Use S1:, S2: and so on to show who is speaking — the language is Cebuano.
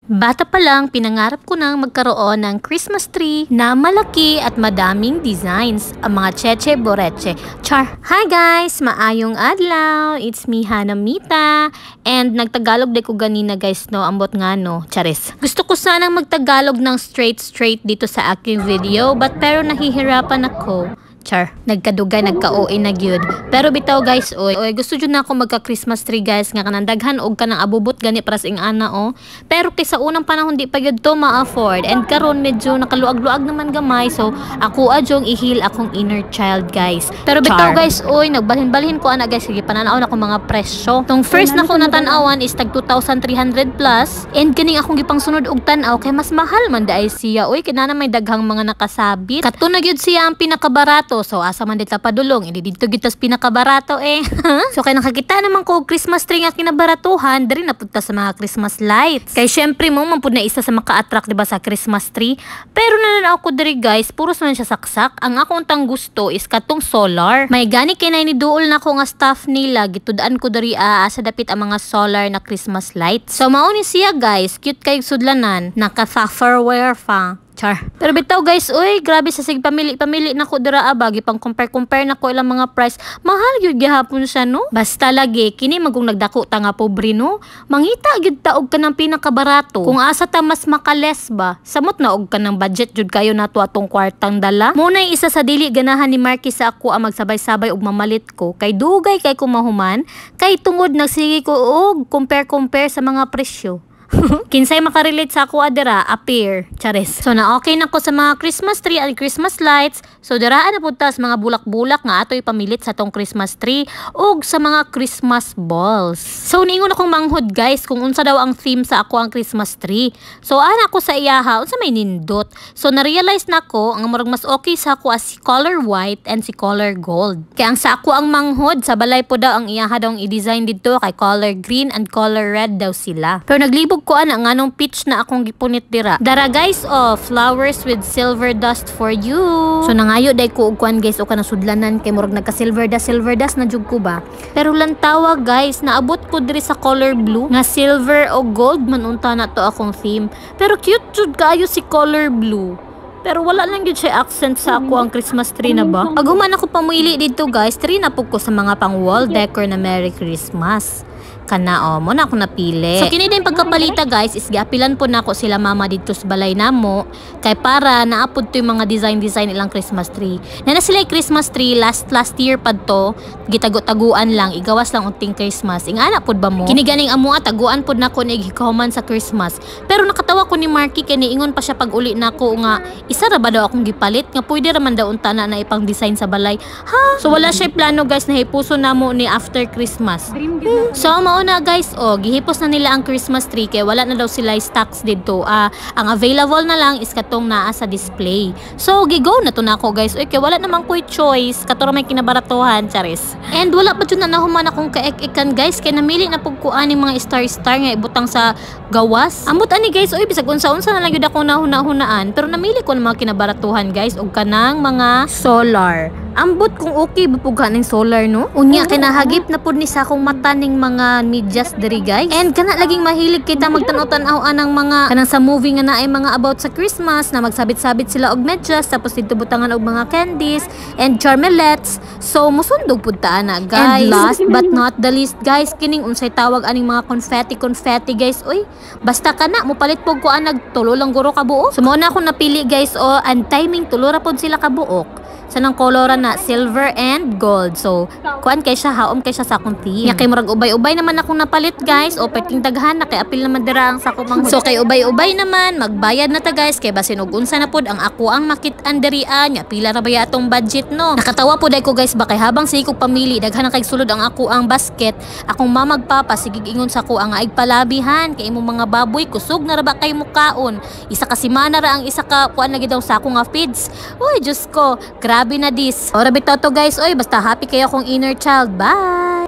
S1: Bata pa lang, pinangarap ko nang magkaroon ng Christmas tree na malaki at madaming designs. Ang mga cheche boreche. Char! Hi guys! Maayong adlaw! It's me, Hana Mita. And nagtagalog de ko ganina, guys, no? Ambot nga, no? Charis. Gusto ko sanang magtagalog ng straight straight dito sa aking video, but pero nahihirapan ako. Char, nagkadugay, nagka-OA na gyud. Pero bitaw guys, oy, oy, gusto jud na ako magka Christmas tree, guys, nga kanang daghan og kanang abubot gani para sa ingana oh. Pero kay sa unang panahon di pa gyud to ma-afford and karon medyo nakaluag-luag naman gamay, so ako adyong i-heal akong inner child, guys. Pero bitaw
S2: Char.
S1: Guys, oy, nagbalhin-balhin ko ana, guys, sige pananaw na ko mga presyo. Tong first na ko natan-awan is tag 2,300 plus and kining akong gipangsunod og tan-aw kay mas mahal man diay siya. Oy, kinana may daghang mga nakasabit. Kato na gyud siya ang pinakabarato. So asa man dita padulong, hindi didto gyud tas pinakabarato eh. So kay nakakita naman ko og Christmas tree nga kinabaratuhan, diri na pud ta sa mga Christmas lights. Kay syempre mo man pud na isa sa maka-attract, di ba, sa Christmas tree. Pero nananaw ko diri, guys, puros man siya saksak. Ang akong tang gusto is katong solar. May gani kay ni duol na ko nga staff nila, gitud-an ko diri asa dapit ang mga solar na Christmas lights. So mao ni siya, guys, cute kay sudlanan, naka-Tupperware pa. Char. Pero bitaw guys, uy, grabe sa sig pamili pamili na ko dira aba, gipang compare compare na ko ilang mga price. Mahal gyud gihapon siya, no. Basta lagi kini magong nagdako ta nga pobre, no. Mangita gyud ta og kanang pinakabarato. Kung asa ta mas makales ba, samot na og kanang budget jud kayo nato atong kwartang dala. Mao na isa sa dili ganahan ni Marky sa ako ang magsabay-sabay og mamalit ko. Kay dugay kay kumahuman, kay tungod nagsige ko og compare compare sa mga presyo. Kinsay makarelate sa ako adira, appear. Chares. So na okay na ko sa mga Christmas tree and Christmas lights. So diraan na pud ta sa mga bulak-bulak nga ato ipamilit sa tong Christmas tree ug sa mga Christmas balls. So niingon akong manghod, guys, kung unsa daw ang theme sa ako ang Christmas tree. So ana ako sa iyaha unsa may nindot. So na-realize na ko ang murag mas okay sa ako as si color white and si color gold. Kaya ang sa ako ang manghod sa balay po daw ang iyaha daw ang i-design didto kay color green and color red daw sila. Pero naglibog ko ana nganong peach na akong gipunit dira. Dara guys, oh, flowers with silver dust for you. So nangayo day ko og kuan, guys, o kanang sudlanan kay murag nagka silver dust na jud ko ba. Pero lantawa guys, naabot ko diri sa color blue nga silver o gold man unta na to akong theme. Pero cute jud kaayo si color blue. Pero wala lang gyud siya accent sa ako ang Christmas tree na ba. Pag human ako pamuli dito guys, tree na pud ko sa mga pang wall decor na Merry Christmas. Kana o, mo na ako napili. So kini din pagkapalita guys is giapilan po nako sila mama dito sa balay namo kay para naapod to yung mga design design ilang Christmas tree. Na na sila yung Christmas tree last last year pa to, gitago-taguan lang, igawas lang unting Christmas. Ingana pud ba mo? Kini ganing amo taguan pud nako ni gikahuman sa Christmas. Pero nakatawa ko ni Marky kay niingon pa siya pag uli nako nga isa ra ba daw akong gipalit nga pwede ra man daw unta na na ipang design sa balay. Ha? So wala siya plano guys na hipuso namo ni after Christmas. So mao na guys, oh, gihipos na nila ang Christmas tree kay wala na daw sila stocks didto. Ang available na lang is katong naa sa display. So gigo na to nako guys. Uy, kay wala naman ko'y choice. Kato ra may kinabaratuhan, charis. And wala pa jud na nahuman akong kaek-ekan guys kay namili na pug ko ani mga star star nga ibutang sa gawas. Ambot ani guys, uy, bisag unsa-unsa na lang gyud ako nahuna-hunaan, pero namili ko ng mga kinabaratuhan guys og kanang mga solar. Ambot kung okay ba pug ning solar, no? Unya kay nahagip na pud ni sa akong mata ning mga medyas diri guys. And kana laging mahilig kita magtan-aw-tan-aw anang mga kanang sa movie nga naay mga about sa Christmas na magsabit-sabit sila og medyas tapos didto butangan og mga candies and charmelets. So musundog pud ta ana guys. And last but not the least guys, kining unsay tawag aning mga confetti confetti guys. Uy, basta kana mopalit pug ko anag tulo lang guro ka buok. So mao na akong napili guys oh, and timing tulo ra pod sila ka buok sa nang kolora na silver and gold. So, kuan kay siya, haom kay siya sa akong theme. Nya kay murag ubay-ubay naman akong napalit guys. O perting daghan na kay apil naman dira ang sa akong manghod. So kay ubay-ubay naman, magbayad na ta guys kay basin og unsa na pod ang ako ang makit-an diri nya pila ra ba atong budget, no. Nakatawa pod ay ko guys ba kay habang sige kog pamili, daghan na kay sulod ang ako ang basket. Akong mama ug papa sige ingon sa ako ang aig palabihan kay imong mga baboy kusog na ra ba kay mukaon. Isa ka semana ra ang isa ka kuan lagi daw sa ako nga feeds. Uy, Diyos ko, grabe na dis. Ora bitaw to guys, oy, basta happy kayo akong inner child. Bye!